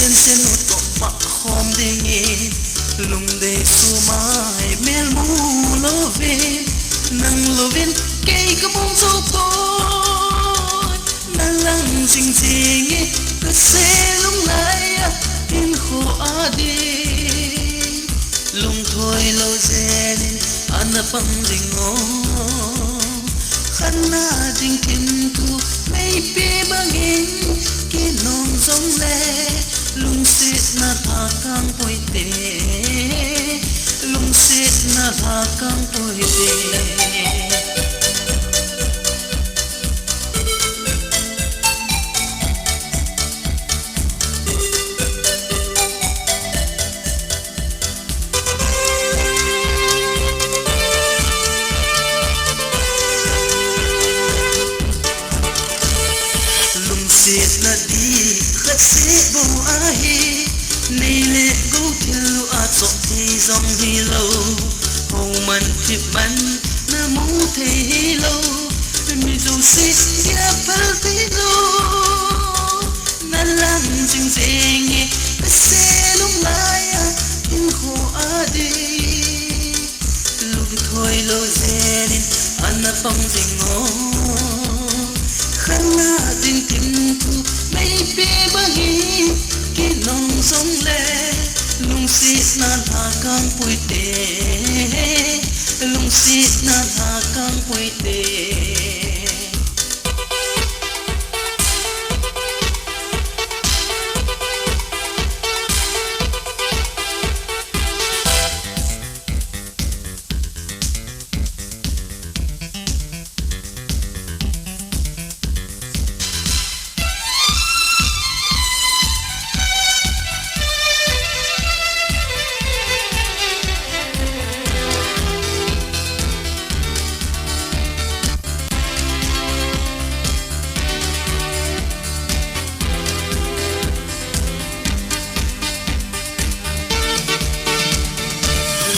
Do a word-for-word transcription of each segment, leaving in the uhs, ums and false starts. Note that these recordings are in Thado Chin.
Sensen u toh pah khom dingin, lungdei sumai mel mu louvin, nang louvin kei ka mong jou poi. Na lang jing jing e, ka se lunglai a, hinkho a ding. Lungthoi lou jel in, ana pang jing o. Khatna ding thim thu, meipi bangin, kinong jong le. Lungsetna lhakang poi te, lungsetna lhakang poi te. Lungsetna ding khat seh bou ahi, nei le gou thil u a choh thei jong hilou, houman thipman na mu thei hilou, mi jouse dia phal thei lou. Na lang jing jing e, ka se lunglai a, hinkho a ding. Lungthoi lou jel in, ana pang jing o. Khatna ding thim thu, meipi bangin, kinong jong le. Lungsetna lhakang poi te, lungsetna lhakang poi te.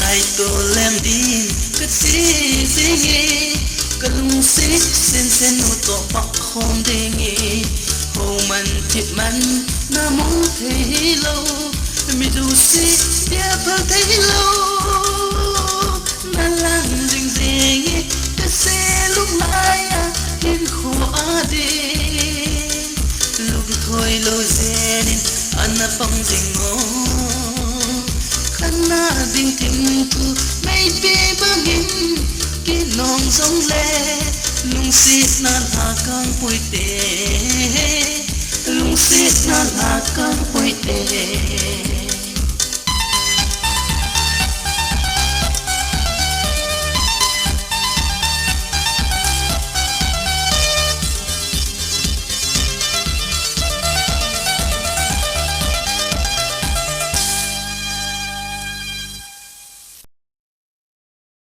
Lai to leng ding ka che jing e, ka lungset sensen u toh pah khom ding e, houman thipman na mu thei lou, mi jouse dia phal thei lou. Na lang jing jing e, ka se lunglai a, hinkho a ding. Lungthoi lou jel in, ana pang jing o. Khatna ding thim thu, meipi bangin, kinong jong le. Lungsetna lhakang poi te, lungsetna lhakang